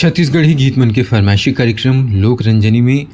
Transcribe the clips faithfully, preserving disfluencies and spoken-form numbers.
छत्तीसगढ़ी गीत मन के फरमाइशी कार्यक्रम लोक रंजनी में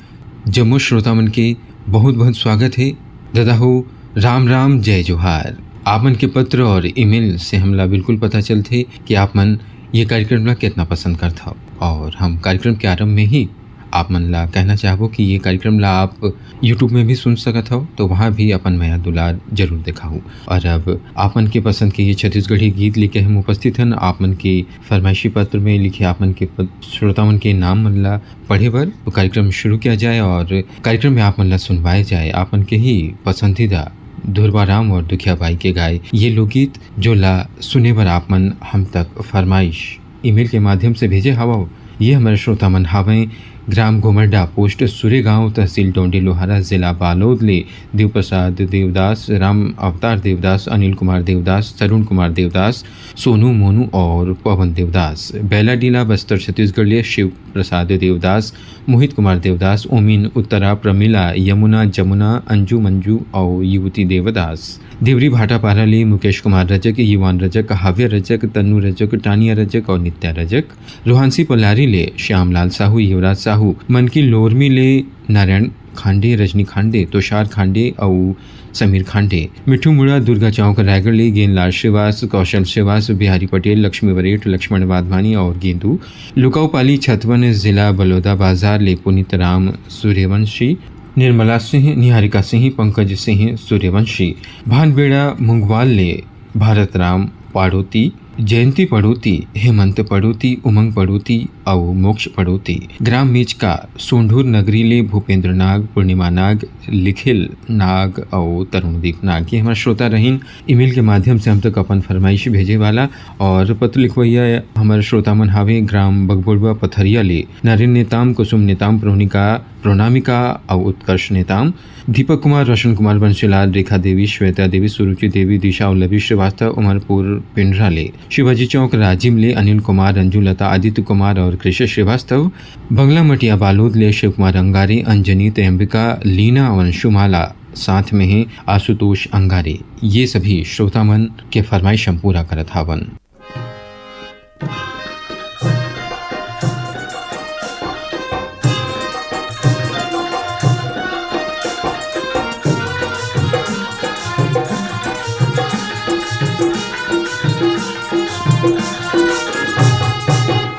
जम्मो श्रोता मन के बहुत-बहुत स्वागत हे। ददा हो, राम राम, जय जोहार। आप मन के पत्र और email से हमला बिल्कुल पता चलथे कि आप मन ये कार्यक्रम ला कितना पसंद करथव। और हम कार्यक्रम के आरंभ में ही आप मन ला कहना चाहबो कि ये कार्यक्रम ला आप YouTube में भी सुन सकत हव, तो वहाँ भी अपन मया दुलार जरूर देखाहू। और अब आप मन के पसंद के ये छत्तीसगढ़ी गीत लेके हम उपस्थित हन। आप मन के फरमाइशी पत्र में लिखे आप मन के प-, श्रोता मन के नाम मन ला पढ़े बर तो कार्यक्रम शुरू किया जाए और कार्यक्रम में आप मन ला सुनवाए जाए आप मन के ही पसंदीदा धुरवा राम और दुखिया बाई के गाए ये लोकगीत, जो ला सुने बर आप मन हम तक फरमाइश email के माध्यम से भेजे हवव। ये हमर श्रोता मन हावय ग्राम घुमरडा, पोस्ट सुरेगांव, तहसील डोंडी लोहारा, जिला बालोद ले देव प्रसाद देवदास, राम अवतार देवदास, अनिल कुमार देवदास, तरुण कुमार देवदास, सोनू मोनू और पवन देवदास। बैलाडीला, बस्तर, छत्तीसगढ़ ले शिव प्रसाद देवदास, मोहित कुमार देवदास, ओमिन, उत्तरा, प्रमिला, यमुना, जमुना, अंजू मंजू और युवती देवदास। देवरी भाटापारा ले मुकेश कुमार रजक, युवान रजक, हाव्य रजक, तन्नू रजक, टानिया रजक और नित्या रजक। रोहानसी पलारी ले श्यामलाल साहू, युवराज साहू, मनकी लोरमी ले नारायण खांडे, रजनी खांडे, तुषार खांडे अउ समीर खांडे। मिठू मुड़ा, दुर्गा चौक, रायगढ़ ले गेंदलाल श्रीवास, कौशल श्रीवास, बिहारी पटेल, लक्ष्मी वरेठ, लक्ष्मण वाधवानी और गेंदू। लुकाऊपाली छतवन, जिला बलौदा बाजार ले पुनीत राम सूर्यवंशी, निर्मला सिंह, निहारिका सिंह, पंकज सिंह सूर्यवंशी। भानबेड़ा मुंगवाल ले भारत राम पाड़ोती, जयंती पड़ोती, हेमंत पड़ोती, उमंग पड़ोती अउ मोक्ष पड़ोती। ग्राम मेचका, सोंढूर नगरी ले भूपेंद्र नाग, पूर्णिमा नाग, लिखिल नाग अउ तरुणदीप नाग। ये हमर श्रोता रहिन, email के माध्यम से हम तक अपन फरमाइश भेजे वाला। और पत्र लिखवैया हमर श्रोता मन हावे ग्राम बगबोड़वा पथरिया ले नरेन नेताम, कुसुम नेताम, प्रोनिका, प्रोनामिका अउ उत्कर्ष नेताम। दीपक कुमार, रोशन कुमार, बंशीलाल, रेखा देवी, श्वेता देवी, सुरुचि देवी, दिशा अउ लवी श्रीवास्तव, अमरपुर पिंडरा ले, शिवाजी चौक राजिम ले अनिल कुमार, रंजू लता, आदित्य कुमार और कृषि श्रीवास्तव, बंगला मटिया बालोद ले शिव कुमार अंगारे, अंजनी, त्र्यंबिका, लीना और अंशुमाला, साथ में हे आशुतोष अंगारे। ये सभी श्रोता मन के फरमाइश हम पूरा करत हावन।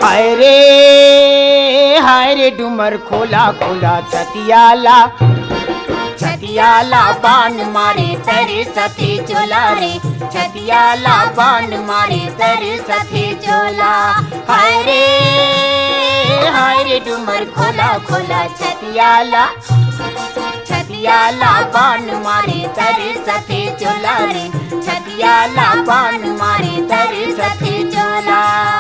हाय रे, हाय रे डुमर खोला खोला छतियाला, छतियाला बान मारे तरे सथे चोला रे, छतियाला बान मारे तरे सथे चोला। हाय रे, हाय रे डुमर खोला खोला छतियाला, छतियाला बान मारे तरे सथे चोला रे, छतियाला बान मारे तरे सथे चोला।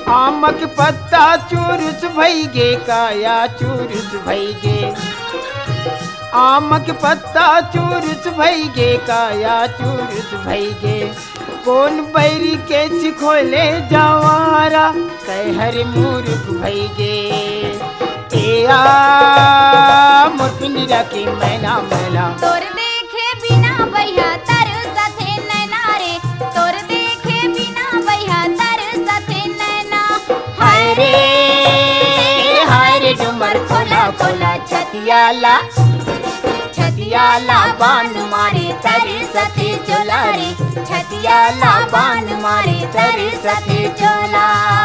आमक पत्ता चुरुस भइगे, काया चुरुस भइगे। आमक पत्ता चुरुस भइगे, काया चुरुस भइगे। कोन बैरी के सिखोले जवारा, कैहर मूर्ख भइगे। ए आ मोर पिंजरा के मैना, मैना। तोर देखे बिना बइहा तरसथे नैना रे, तोर देखे बिना बइहा तरसथे नैना। हाय रे, हाय रे डुमर खोला खोला छतियाला, छतियाला बान मारे तरे सथे चोला रे, छतियाला बान मारे तरे सथे चोला।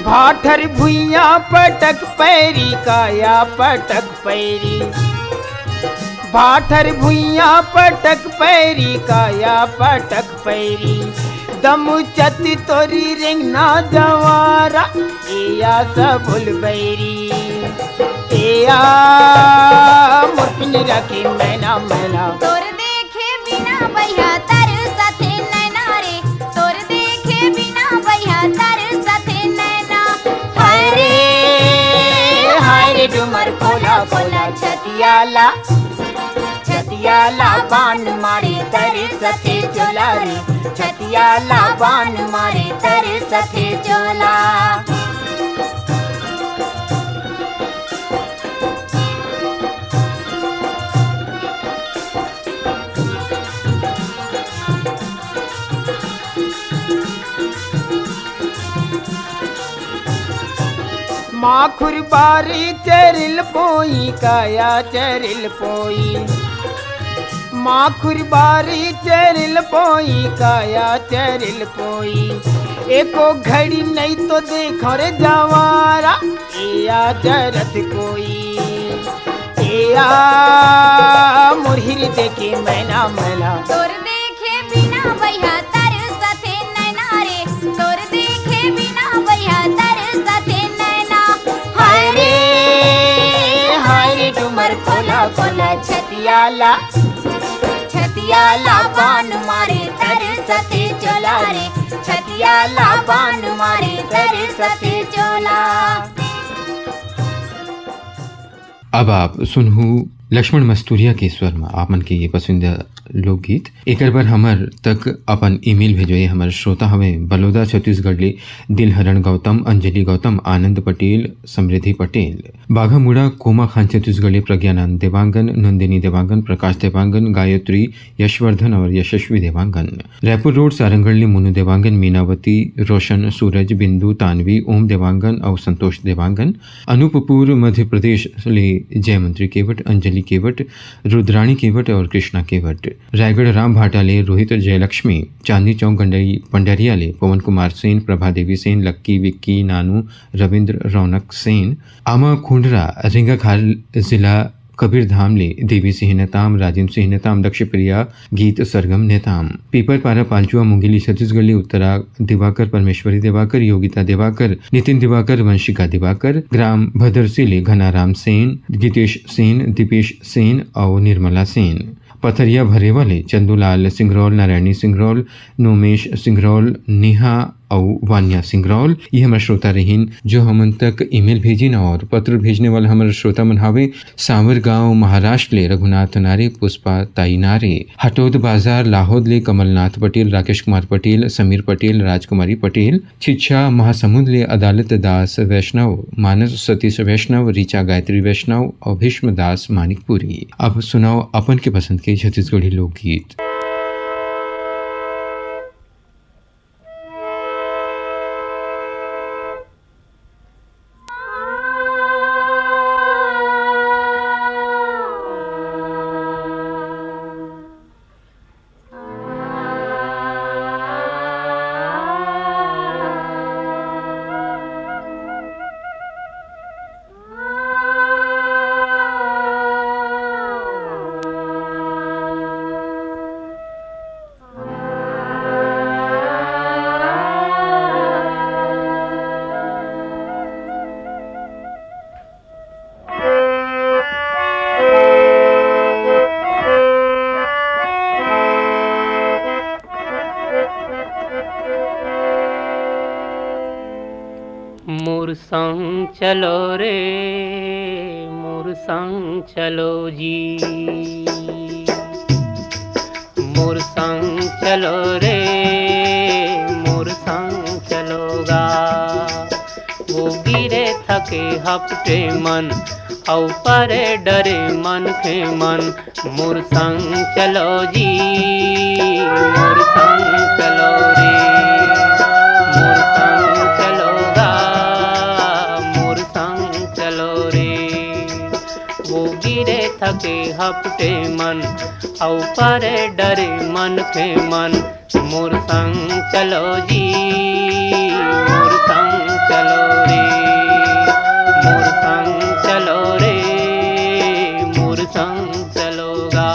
भाठर भुइयां पटक पैरी, काया पटक पैरी। भाठर भुइयां पटक पैरी, काया पटक पैरी। दमुचत तोरी रेंगना जवारा, एया सबुल बैरी। एया मोर पिंजरा के मैना, मैना। तोर देखे बिना बइहा तरसथे नैना रे, तोर देखे बिना बइहा तरस डुमर खोला खोला छतिया ला, छतिया ला बान मारे तरे सते चोला रे, छतिया ला बान मारे तरे सते चोला। माखुर बारी चरिल पोई, काया चरिल पोई। माखुर बारी चरिल पोई, काया चरिल पोई। एको घड़ी नहीं तो देखो रे जवारा, एया जरत कोई। एया मोर हिरदे के मैना, मैना। तोर देखे बिना बइहा तरसथे नैना रे, तोर देखे बिना बइहा तरसथे नैना। हाय रे, हाय रे, डुमर खोला खोला छतिया ला, छतिया ला बान मारे तरसथे चोला रे, छतिया ला बान मारे तरसथे चोला। अब आप सुनहू लक्ष्मण मस्तूरिया के स्वर म आप मन के ये पसंदीदा लोकगीत। एकर बर हमर तक अपन ईमेल भेजोए। हमर श्रोता हवे बलौदा छत्तीसगढ़ ले दिलहरण गौतम, अंजलि गौतम, आनंद पटेल, समृद्धि पटेल। बाघामुड़ा कोमाखान छत्तीसगढ़ ले प्रज्ञानंद देवांगन, नंदिनी देवांगन, प्रकाश देवांगन, गायत्री, यशवर्धन और यशस्वी देवांगन। रायपुर रोड सारंगढ़ ले मुन्नू देवांगन, मीनावती, रोशन, सूरज, बिंदु, तानवी, ओम देवांगन और संतोष देवांगन। अनूपपुर मध्य प्रदेश ले जयमंत्री केवट, अंजलि केवट, रुद्राणी केवट और कृष्णा केवट। रायगढ़ रामभाटा ले रोहित जयलक्ष्मी, चांदनी चौक गंडई पंडरिया ले पवन कुमार सेन, प्रभा देवी सेन, लक्की, विक्की, नानू, रविंद्र, रौनक सेन। आमा खुंडरा, रिंगाखार जिला कबीरधाम ले देवी सिंह नेताम, राजेंद्र सिंह नेताम, दक्ष प्रिया, गीत सरगम नेताम। पीपर पारा पालचुआ मुंगेली छत्तीसगढ़ ले उत्तरा दिवाकर, परमेश्वरी दिवाकर, योगिता दिवाकर, नितिन दिवाकर, वंशिका दिवाकर। ग्राम भदरसी ले घनाराम सेन, गीतेश सेन, दीपेश सेन और निर्मला सेन। पथरिया भरेवा ले चंदूलाल सिंगरौल, नारायणी सिंगरौल, नोमेश सिंगरौल, नेहा अउ वान्या सिंगरौल, ये हमर श्रोता रहिन, जो हमन तक ईमेल भेजिन और पत्र भेजने वाला हमर श्रोता मन हावे सांवरगांव, महाराष्ट्र ले रघुनाथ नारे, पुष्पा ताई नारे, हटोद बाजार, लाहौद ले कमलनाथ पटेल, राकेश कुमार पटेल, समीर पटेल, राजकुमारी पटेल, छिछा महासमुंद ले अदालत दास वैष्णव, मानस सतीश वैष्णव, ऋचा गायत्री वैष्णव और भीष्म दास मानिकपुरी। अब सुनव अपन के पसंद के छत्तीसगढ़ी लोकगीत। मोर संग चलो रे, मोर संग चलो जी। मोर संग चलो रे, मोर संग चलो गा। वो गिरे थके हपटे मन, अउ परे डरे मनखे मन। मोर संग चलो जी, मोर संग चलो रे, मोर संग चलो गा, मोर संग चलो रे। वो गिरे थके हपटे मन, अउ परे डरे मनखे मन। मोर संग चलो जी, मोर संग चलो रे, मोर संग चलो रे, मोर संग चलो गा।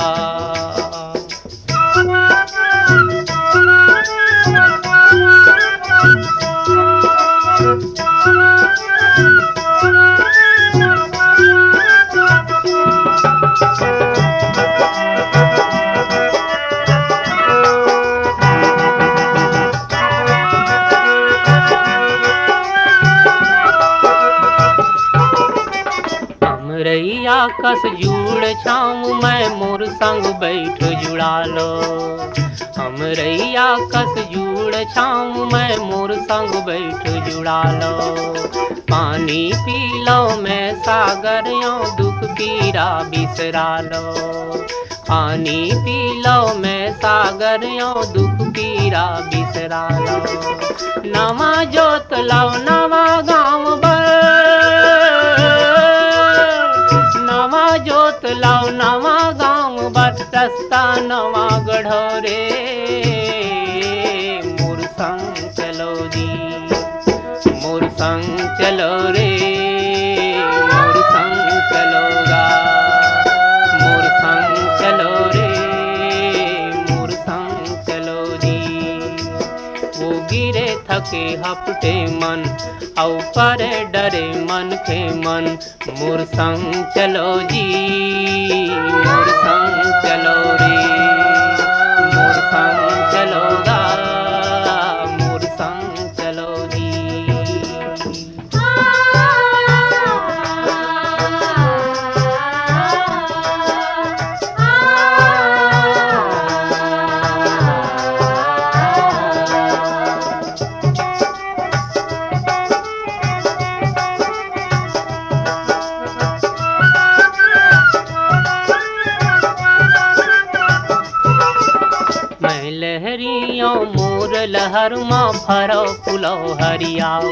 रैया कस जुड़ छाँव मैं मोर संग बैठ जुड़ा लो। हमरैया कस जुड़ छाँव मैं मोर संग बैठ जुड़ा लो। पानी पी लो मैं सागर यो दुख पीरा बिसरा लो। पानी पी लो मैं सागर यो दुख पीरा बिसरा लो। नवा जोत लो नवा गाँव बर, नवा जोत लो नवा गाँव बर, रस्ता नवा गढ़ो रे। मोर संग चलो जी, मोर संग चलो रे, मोर संग चलो गा, मोर संग चलो रे, मोर संग चलो जी। वो गिरे थके हपटे मन, अउ परे डरे मन के मन, मोर संग चलो जी, मोर संग चलो रे, मोर संग चलो गा, मोर संग चलो जी। मैं लहरियों मोर लहर मा फरो फुलो हरियाओ।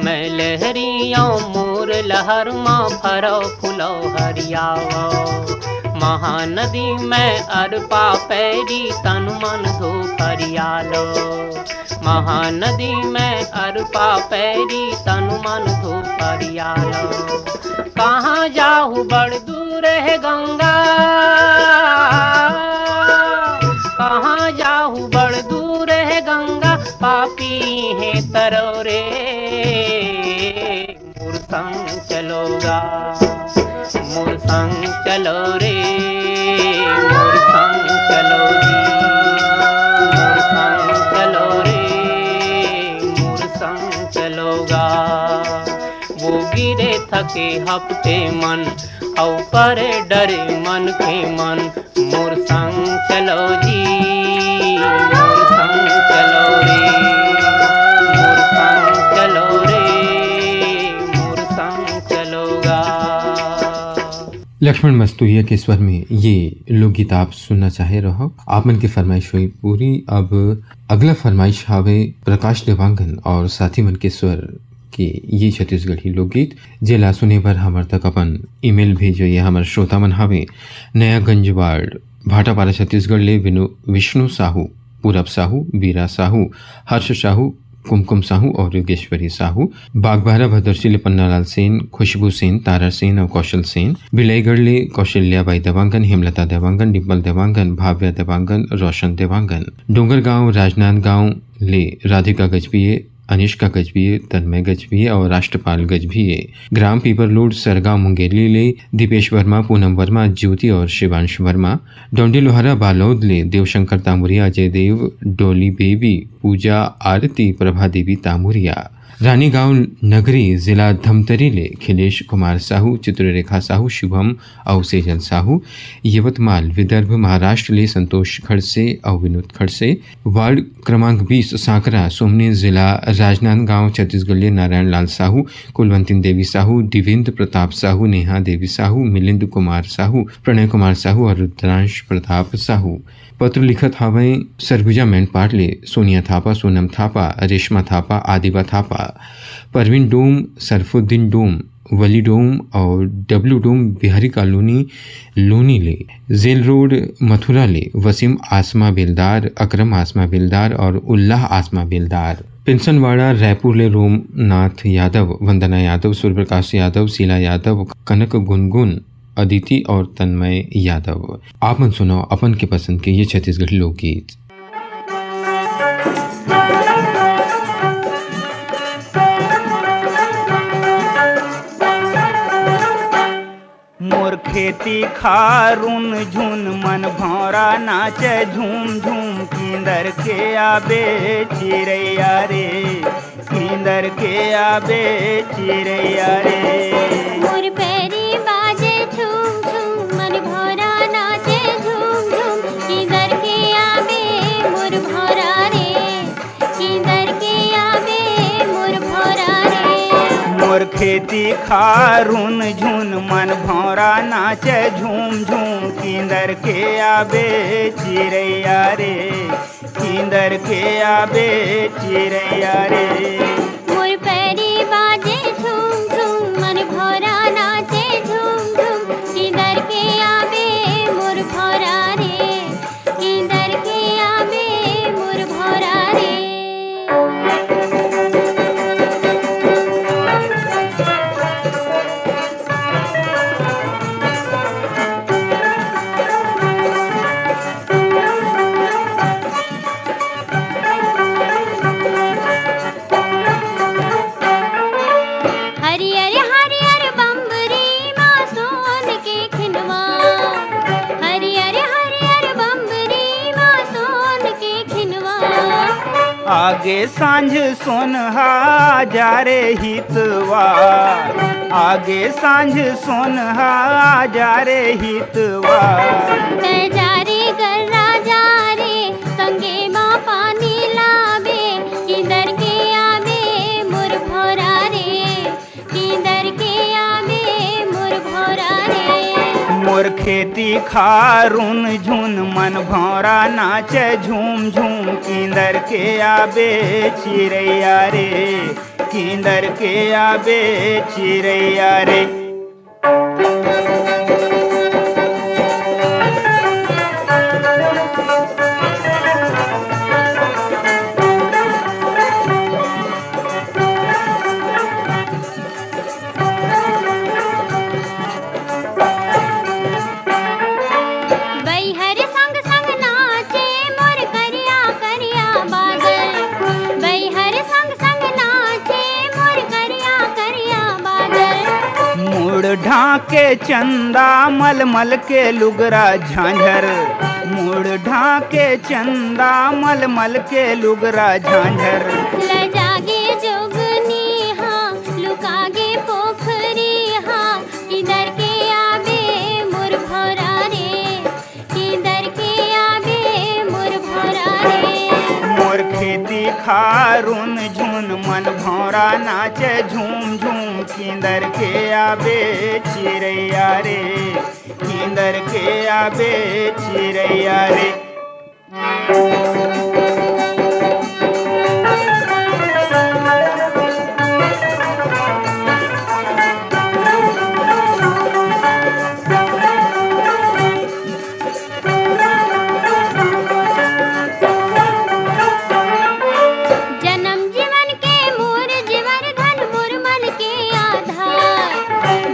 मैं लहरियों मोर लहर मा फरो फुलो हरियाओ। महानदी में अरपा पैरी तन मन धो फरियालो। महानदी में अरपा पैरी तन मन धो फरियालो। कहाँ जाहू बड़ दूर है गंगा, कहाँ जाहू बड़ दूर है गंगा, पापी है तरो रे। मोर संग चलो गा, मोर संग चलो रे, मोर संग चलो जी, मोर संग चलो रे, मोर संग चलो गा। वो गिरे थके हपटे मन, अउ परे डरे मन के मन, मोर संग चलो जी, मोर संग चलो रे, मोर संग चलो रे, मोर संग चलो गा। लक्ष्मण मस्तुरिया के स्वर में ये लोकगीत आप सुनना चाहे रहो। आप मन के फरमाइश हुई पूरी। अब अगला फरमाइश हावे प्रकाश देवांगन और साथी मन के स्वर के ये छत्तीसगढ़ी लोकगीत, जेला सुने बर हमर तक अपन ईमेल भेजो। ये हमर श्रोता मन हावे नयागंज वार्ड, भाटापारा, छत्तीसगढ़ ले विनु-, विष्णु साहू, पूरब साहू, बीरा साहू, हर्ष साहू, कुमकुम साहू और योगेश्वरी साहू। बागबाहरा भद्रसी ले पन्नालाल सेन, खुशबू सेन, तारा सेन और कौशल सेन। बिलाईगढ़ ले कौशल्या बाई देवांगन, हेमलता देवांगन, डिम्पल देवांगन, भाव्या देवांगन, रोशन देवांगन। डोंगरगांव, राजनांदगांव ले राधिका गजबीये, अनिष्का गजबीये, तन्मय गजबीये और राष्ट्रपाल गजबीये। ग्राम पीपरलोड, सरगांव, मुंगेली ले दीपेश वर्मा, पूनम वर्मा, ज्योति और शिवांश वर्मा। डोंडी लोहारा बालोद ले देवशंकर तामुरिया, अजय देव, डोली बेबी, पूजा आरती, प्रभा देवी तामुरिया। रानीगांव नगरी, जिला धमतरी ले खिलेश कुमार साहू, चित्ररेखा साहू, शुभम अउ सेजल साहू। यवतमाल, विदर्भ, महाराष्ट्र ले संतोष खड़से अउ विनोद खड़से। वार्ड क्रमांक बीस, सांकरा, सोमनी, जिला राजनांदगांव, छत्तीसगढ़ ले नारायण लाल साहू, कुलवंतिन देवी साहू, दिवेंद्र प्रताप साहू, नेहा देवी साहू, मिलिंद कुमार साहू, प्रणय कुमार साहू और रुद्रांश प्रताप साहू। पत्र लिखत हावय सरगुजा मैनपाट ले सोनिया थापा, सोनम थापा, रेशमा थापा, आदिबा थापा, परवीन डोम, सरफुद्दीन डोम, वली डोम और डब्लू डोम, बिहारी कॉलोनी, लोनी ले जेल रोड, मथुरा ले वसीम आसमा बेलदार, अकरम आसमा बेलदार और उल्लाह आसमा बेलदार। पेंशनवाड़ा, रायपुर ले रोमनाथ यादव, वंदना यादव, सूर्यप्रकाश यादव, शीला यादव, कनक गुनगुन, अदिति और तन्मय यादव। आप मन सुनाओ अपन के पसंद के ये छत्तीसगढ़ी लोकगीत। मोर खेती खारुन झुन मन भौंरा नाचे झूम झूम, किंदर के आबे चिरैया रे, किंदर के आबे चिरैया रे। मोर पैरी खेती खारुन झुन मन भौंरा नाचे झूम झूम, किंदर के आबे चिरैया रे, किंदर के आबे चिरैया रे। मोर पैरी बाजे झूम झूम, मन भौंरा नाचे झूम झूम, किंदर के आबे मोर भौंरा रे, किंदर के आबे मोर भौंरा रे। हरियर हरियर बंबरी मा सोन के खिनवा, हरियर हरियर बंबरी मा सोन के खिनवा। आगे सांझ सोनहा जा रे हितवा, आगे सांझ सोनहा जा रे हितवा। तै जा रे गर्रा जा रे, संगे मा पानी लाबे, किंदर के आबे मोर भौंरा रे, किंदर के आबे मोर भौंरा रे। मोर खेती खारुन झुन मन भौंरा नाचे झूम झूम, किंदर के आबे चिरैया रे, किंदर के आबे चिरैया रे। बैहर संग संग नाचे मोर करिया करिया बादल, बैहर संग संग नाचे मोर करिया करिया बादल। मुड़ ढांके चंदा मलमल के लुगरा झांझर, मुड़ ढांके चंदा मलमल के लुगरा झांझर। लजागे जोगनी हा, लुकागे पोखरी हा, किंदर के आबे मोर भौंरा रे, किंदर के आबे मोर भौंरा रे। मोर खेती खारुन झुन मन भौंरा नाचे झूम झूम, किंदर के आबे चिरैया रे, किंदर के आबे चिरैया रे। जनम जीवन के मोर जीवन धन मोर मन के आधार,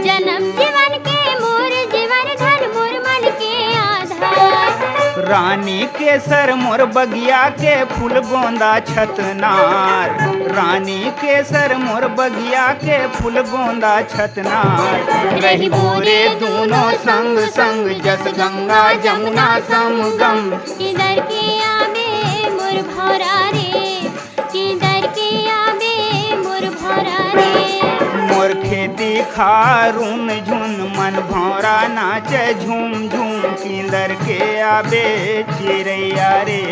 जनम जीवन के मोर जीवन धन मोर मन के आधार। रानी केसर मोर बगिया के फूल गोंदा छतनार, रानी केसर मोर बगिया के फूल गोंदा छतनार। रहिबो रे दूनों संग संग, जस गंगा जमुना समगम। किंदर के आबे मोर भौंरा रे, किंदर के आबे मोर भौंरा रे। मोर खेती खारुन झुन मन भौंरा नाचे झूम झूम, किंदर के आबे चिरैया रे।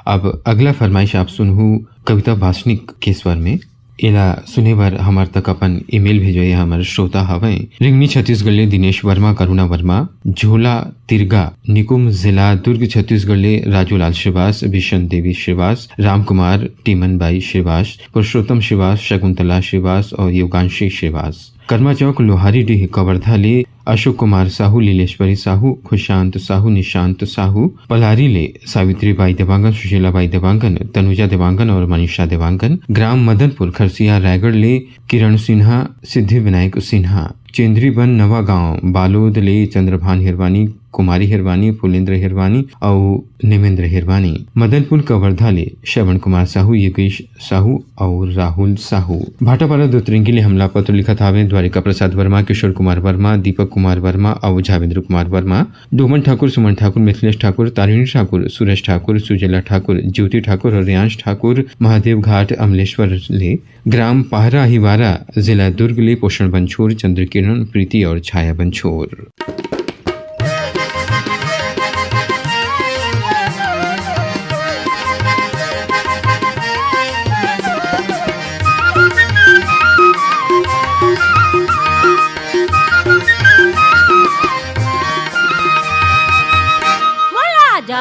अब अगला फरमाइश आप सुनहू कविता भाषणिक के स्वर में। एला सुने बर हमर तक अपन ईमेल भेजवइया हमर श्रोता हवय, रिंगनी छत्तीसगढ़ ले दिनेश वर्मा, करुणा वर्मा, झोला तिरगा, निकुम जिला दुर्ग छत्तीसगढ़ ले राजू लाल श्रीवास, बिशन देवी श्रीवास, राम कुमार, टीमन बाई श्रीवास, पुरुषोत्तम श्रीवास, शकुंतला श्रीवास और योगांशी श्रीवास। कर्मा चौक लोहारी डीह कवर्धा ले अशोक कुमार साहू, लीलेश्वरी साहू, खुशांत साहू, निशांत साहू, पलारी ले सावित्री बाई देवांगन, सुशीला बाई देवांगन, तनुजा देवांगन और मनीषा देवांगन। ग्राम मदनपुर खरसिया रायगढ़ ले किरण सिन्हा, सिद्धि विनायक सिन्हा। चेंद्रीबन नवा गांव बालोद ले चंद्रभान हिरवानी, कुमारी हिरवानी, फूलेंद्र हिरवानी अउ नेमेंद्र हिरवानी। मदनपुर कवर्धा ले श्रवण कुमार साहू, योगेश साहू अउ राहुल साहू। भाटापारा दोतरेंगी ले हमला पत्र लिखत हावे द्वारिका प्रसाद वर्मा, किशोर कुमार वर्मा, दीपक कुमार वर्मा अउ झावेंद्र कुमार वर्मा। डोमन ठाकुर, सुमन ठाकुर, मिथिलेश ठाकुर, तारिणी ठाकुर, सूरज ठाकुर, सुजला ठाकुर, ज्योति ठाकुर और रियांश ठाकुर, महादेव घाट अमलेश्वर ले। ग्राम पाहरा हिवारा, जिला दुर्ग ले पोषण बंछोर, चंद्रकिरण, प्रीति और छाया बंछोर।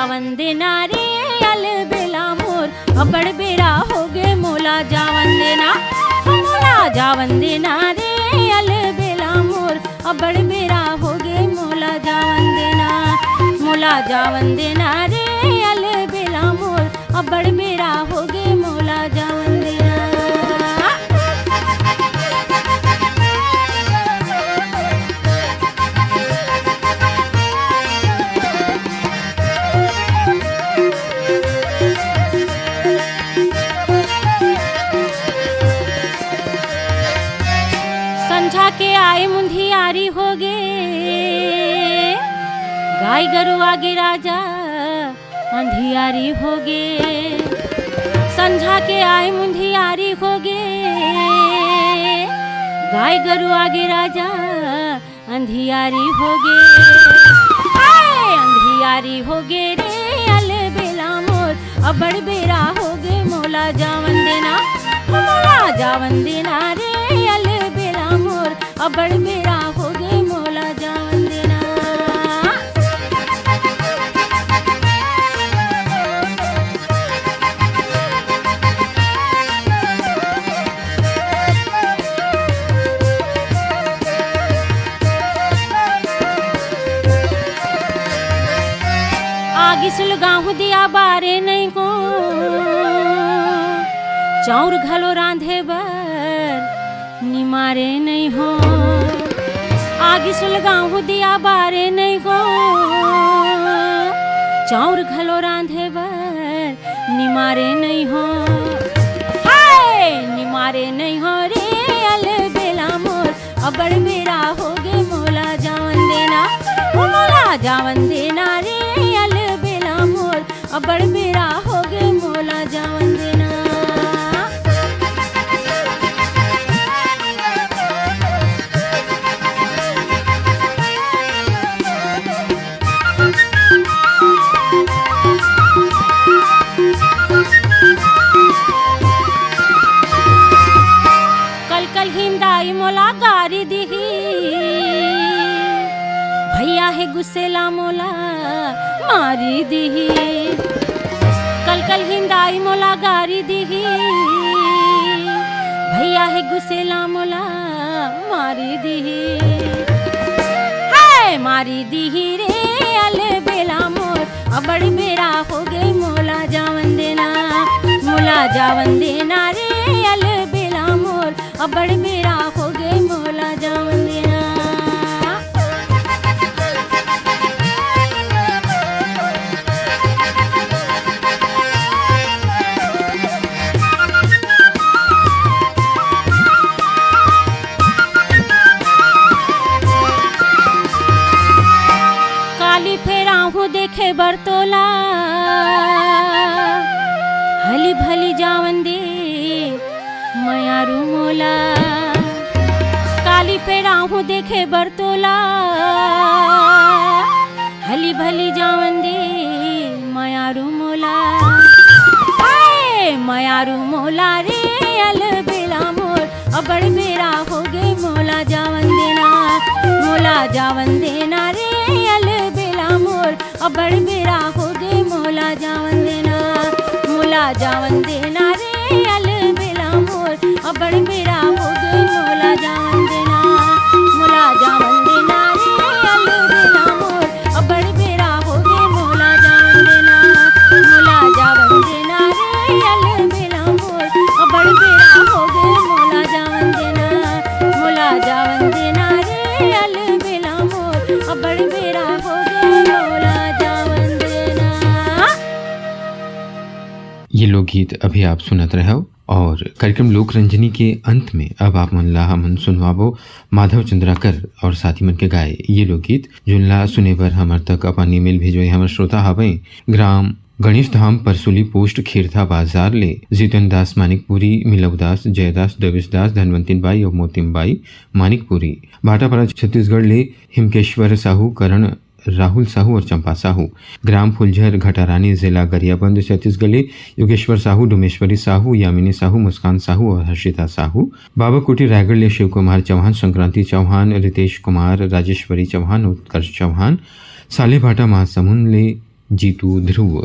जावन देना रे अलबेला मोर, अब्बड़ बेरा होगे मोला जावन देना। मोला जावन देना रे अलबेला मोर, अब्बड़ बेरा होगे मोला जावन देना। मोला जावन देना रे अलबेला मोर, अब्बड़ बेरा होगे मोला जावन देना। संझा के आए मुंधियारी होगे, गाय गरु आगे राजा अंधियारी होगे। संझा के आए मुंधियारी होगे, गाय गरु आगे राजा अंधियारी होगे। हाय अंधियारी होगे रे अलबेला मोर, अब्बड़ बेरा होगे मोला जावन देना। मोला जावन देना रे अलबेला मोर, अब्बड़ बेरा होगे मोला जावन देना। आगी सुलगाहूं दिया बारे नइ हो, चाउर घलो रांधे बर निमारे नइ हो। आगी सुलगाहूं दिया बारे नइ हो, चाउर घलो रांधे बर निमारे नइ हो। हाय निमारे नइ हो रे अलबेला मोर, अब्बड़ बेरा होगे मोला जावन देना। मोला जावन देना रे अलबेला मोर, अब्बड़ बेरा होगे मोला जावन देना। कल कल हिंदाई मोला गारी दिही, भैया हे गुस्सेला मोला मारी दिही। कल कल हिंदाई मोला गारी दिही, भैया हे गुस्सेला मोला मारी दिही। हाय मारी दिही रे अलबेला मोर, अब्बड़ बेरा होगे मोला जावन देना। मोला जावन देना रे अलबेला मोर, अब्बड़ बेरा होगे मोला जावन देना। काली फेराहूं देखे बर तोला, हली भली जावन दे मयारू मोला। काली फेराहूं देखे बर तोला, हली भली जावन दे मयारू मोला। हाय मयारू मोला रे अलबेला मोर, अब्बड़ बेरा होगे मोला जावन देना। मोला जावन देना रे अलबेला मोर, अब्बड़ बेरा होगे मोला जावन देना। मोला जावन देना रे अलबेला मोर, अब्बड़ बेरा होगे मोला जावन देना। मोला जावन देना रे अलबेला मोर, अब्बड़ बेरा होगे मोला जावन देना। मोला जावन देना रे अलबेला मोर, अब्बड़ बेरा होगे मोला जावन देना। मोला जावन देना रे अलबेला मोर, अब्बड़ बेरा होगे मोला जावन देना। ये लोकगीत अभी आप सुनत रहे हो और कार्यक्रम लोक रंजनी के अंत में अब आप मन ला हमन सुनवाबो माधव चंद्राकर और साथी मन के गाए ये लोकगीत, जोन ला सुने बर हमर तक अपन ईमेल भेजवाए हमर श्रोता हवय ग्राम गणेश धाम परसुली पोस्ट खेरथा बाजार ले जितन दास मानिकपुरी, मिलव दास, जयदास, देवेश दास, धनवंतिन बाई और मोतिम बाई मानिकपुरी। भाटापारा छत्तीसगढ़ ले हिमकेश्वर साहू, करण राहुल साहू और चंपा साहू। ग्राम फुलझर घटारानी, जिला गरियाबंद, छत्तीसगढ़ ले योगेश्वर साहू, डोमेश्वरी साहू, यामिनी साहू, मुस्कान साहू और हर्षिता साहू। बाबा कुटी रायगढ़ ले शिव कुमार चौहान, संक्रांति चौहान, रितेश कुमार, राजेश्वरी चौहान, उत्कर्ष चौहान। सालेभाटा महासमुंद ले जीतू ध्रुव।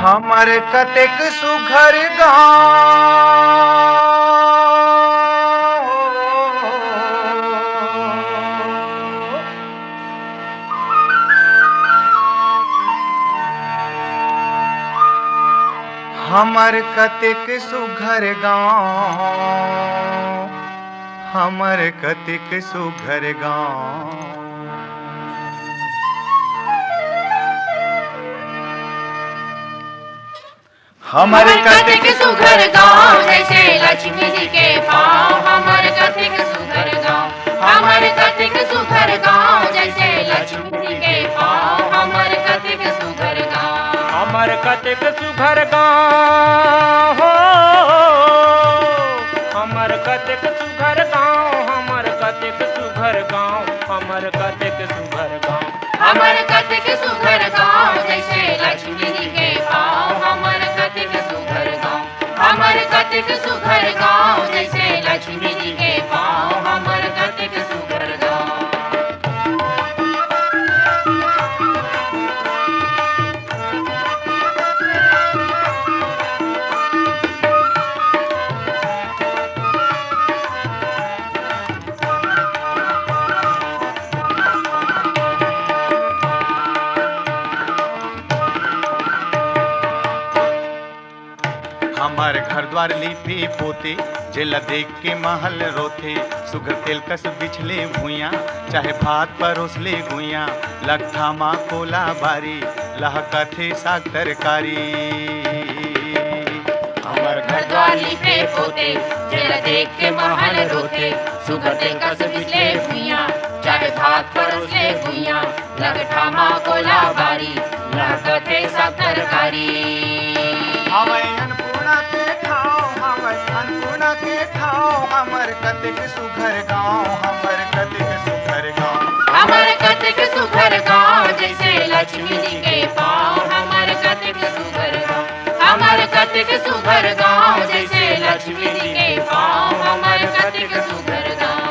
हमर कतेक सुघर गाँव। हमर कतेक सुघर गाँव, हमर कतेक सुघर गाँव। हमर कतेक सुघर गाँव, जैसे लक्ष्मी जी के पाँव। हमर कतेक सुघर गाँव, हमर कतेक सुघर गाँव, जैसे लक्ष्मी जी के पाँव। हमर कतेक सुघर गाँव, हमर कतेक सुघर गाँव हो। हमर कतेक सुघर गाँव, हमर कतेक सुघर गाँव, हमर कतेक सुघर गाँव। हमर कतेक सुघर गाँव, जैसे लक्ष्मी जी के पाँव। हमर कतेक सुघर गाँव, हमर कतेक सुघर गाँव, जैसे लक्ष्मी जी के पाँव। हमर कतेक सुघर गाँव। हमर घर द्वार लिपे पोते, जेला देख के महल रोथे। सुघर तेल कस बिछले भुइयां, चाहे भात परोस ले गुइयां। लकठा मा कोला बारी, लहकथे साग तरकारी। हमर घर द्वार लिपे पोते, जेला देख के महल रोथे। सुघर तेल कस बिछले भुइयां, चाहे भात परोस ले गुइयां। लकठा मा कोला बारी, लहकथे साग तरकारी। हवय अन्नपूर्णा के ठाव, हवय अन्नपूर्णा के ठाव। हमर कतेक सुघर गाँव, हमर कतेक सुघर गाँव। हमर कतेक सुघर गाँव, जैसे लक्ष्मी जी के पाँव। हमर कतेक सुघर गाँव, हमर कतेक सुघर गाँव, जैसे लक्ष्मी जी के पाँव। हमर कतेक सुघर गाँव।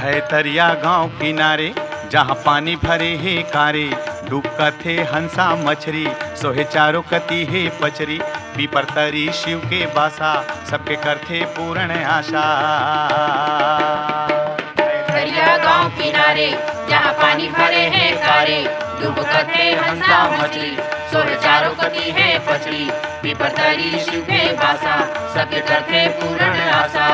है तरिया गांव किनारे, जहां पानी भरे हे कारे। डुबकत हे हंसा मछरी, सोहे चारों कती हे पचरी। पीपर तरी शिव के बासा, सबके करथे पूर्ण आशा। तरिया गांव किनारे, जहां पानी भरे हे कारे। डुबकत हे हंसा मछरी, सोहे चारों कती हे पचरी। पीपर तरी शिव के बासा, सबके करथे पूर्ण आशा।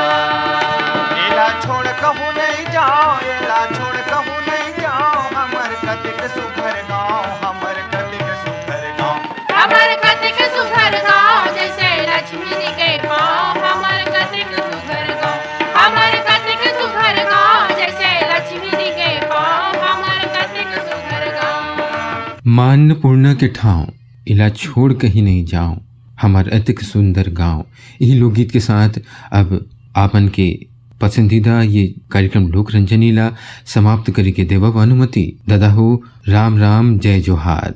एला छोड़ कहूँ नहीं जाओ, एला छोड़ कहूँ नहीं जाओ। हमर कतेक सुघर गाँव, हमर कतेक सुघर गाँव। हमर कतेक सुघर गाँव, जैसे लक्ष्मी जी के पाँव। हमर कतेक सुघर गाँव, हमर कतेक सुघर गाँव, जैसे लक्ष्मी जी के पाँव। हमर कतेक सुघर गाँव। माँ अन्नपूर्णा के ठाँव, एला छोड़ कहीं नहीं जाओ, हमर अतिक सुंदर गाँव। यही लोकगीत के साथ अब आपन के पसंदीदा ये कार्यक्रम लोक रंजनी ला समाप्त करे के देवब अनुमति। ददा हो, राम राम, जय जोहार।